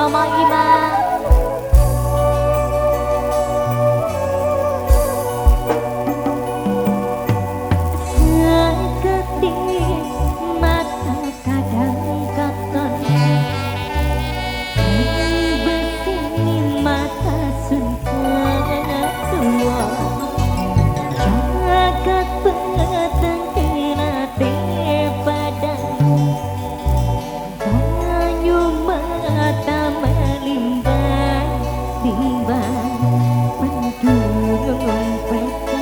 Mama Ima. Sekedip mata kadang katon, besini mata sun ketua, jagat peteng tinate padang, banyu mata melimbang timbang mendung peteng.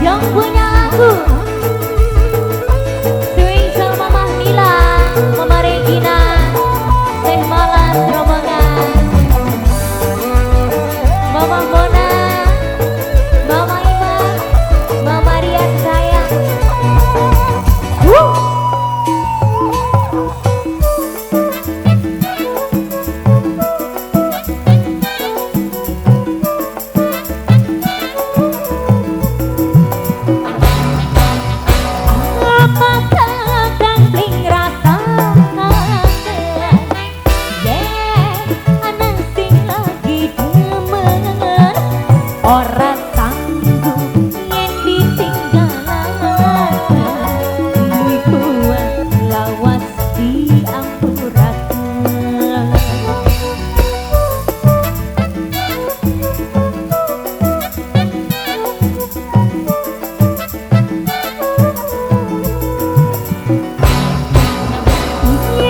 Yang punya lagu swing sama Mama Mila, Mama Regina, Teh Malas rombongan, Mama Mona, Mama Ima, Mama Rian sayang. Ora sanggup yen ditinggal, luwih kuat lawas diampuraken.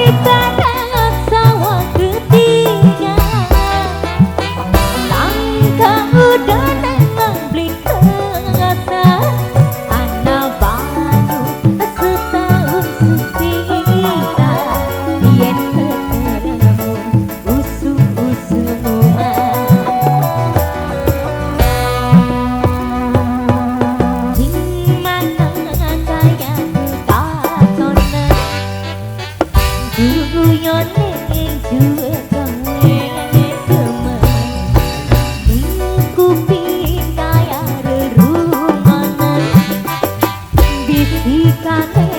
Ibarat sawah ketiga, langkah udah kuping kaya rerungonan, bisikane.